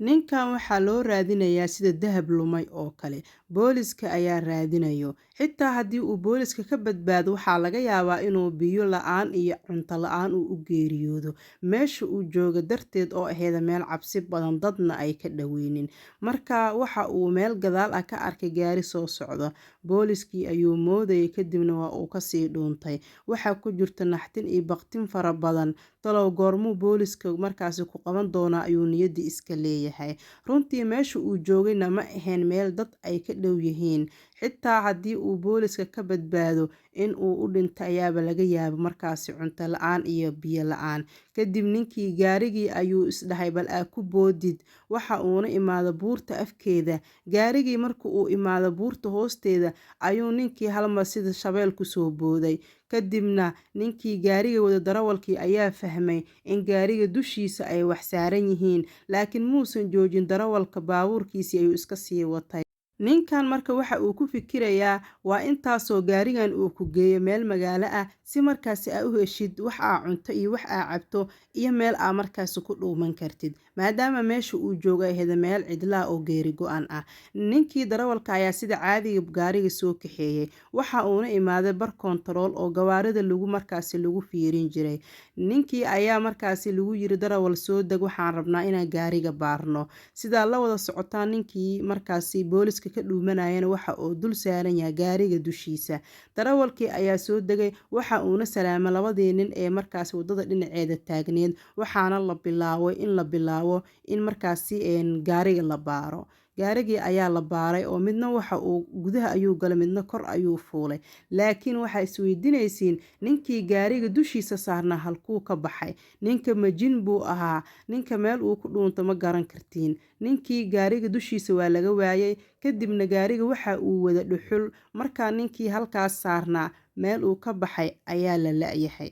Ninkan waxaa loo raadinayaa sida dahab lumay oo kale. Booliska ayaa raadinayo. Xitaa haddii uu booliska ka badbaado, waxaa laga yaabaa inuu biyo la'aan iyo cunto la'aan uu u geeriyoodo meesha uu joogo darteed, oo aheeda meel cabsi badan, dadna ay ka dhaweynin. Marka waxa uu meel gadaal ah ka arkay gaari soo socdo. Booliskii ayuu moodayay, kadibna waa uu kasii dhuuntay. Waxaa ku jirta naxtin iyo baqtin fara badan. Talow goormuu booliska markaasi ku qaban doonaa, ayuu niyadii iska leeyahay. Runtii meesha uu joogayna ma ahayn meel dad ay ka dhow yihiin. Xitaa haddii uu booliska ka badbaado, in uu u dhinto ayaaba laga yaabo markaasi cunto la-aan iyo biyo la-aan. Kadib ninkii gaarigii ayuu isdhahay, bal aa ku boodid. Waxa uuna imaada buurta afkeeda. Gaarigii marka uu imaado buurta hoosteeda, ayuu ninkii halmar sida shabeel kusoo booday. Kadibna ninkii gaariga wada, darawalkii, ayaa fahmay in gaariga dushiisa ay wax saaran yihiin, laakiin muusan joojin darawalka, baabuurkiisii ayuu iska sii watay. Ninkan marka waxa uu ku fikirayaa waa intaasoo gaarigan uu ku geeyo meel magaalo ah, si markaasi aa u heshid wax aa cunto iyo wax aa cabto iyo meel aa markaasi ku dhuuman kartid, maadaama meesha uu joogo ay ahayd meel cidlaa oo geeri go-an ah. Ninkii darawalka ayaa sida caadiga gaariga soo kaxeeyey, waxa uuna imaaday bar koontarool oo gawaarida lagu markaasi lagu fiirin jiray. Ninkii ayaa markaasi lagu yiri, "Darawal, soo deg, waxaan rabnaa inaan gaariga baarno." Sidaa la wada socotaa, ninkii markaasi booliska ka dhuumanayana waxa uu dul saaran yahay gaariga dushiisa. Darawalkii ayaa soo degay, waxa uuna salaamay labadii nin ee markaasi wadada dhinaceeda taagneed, waxaana la bilaabay in la bilaabo in markaasi gaariga la baaro. Gaarigii ayaa la baaray, oo midna waxa uu gudaha ayuu galay, midna kor ayuu fuulay. Laakiin waxaa isweydiinaysiin, ninkii gaariga dushiisa saarnaa halkuu ka baxay? Ninka majin buu ahaa? Ninka meel uu ku dhuunto ma garan kartiin. Ninkii gaariga dushiisa waa laga waayay. Kadibna gaariga waxa uu wada dhuxul. Markaa ninkii halkaas saarnaa meel uu ka baxay ayaa la la-yahay.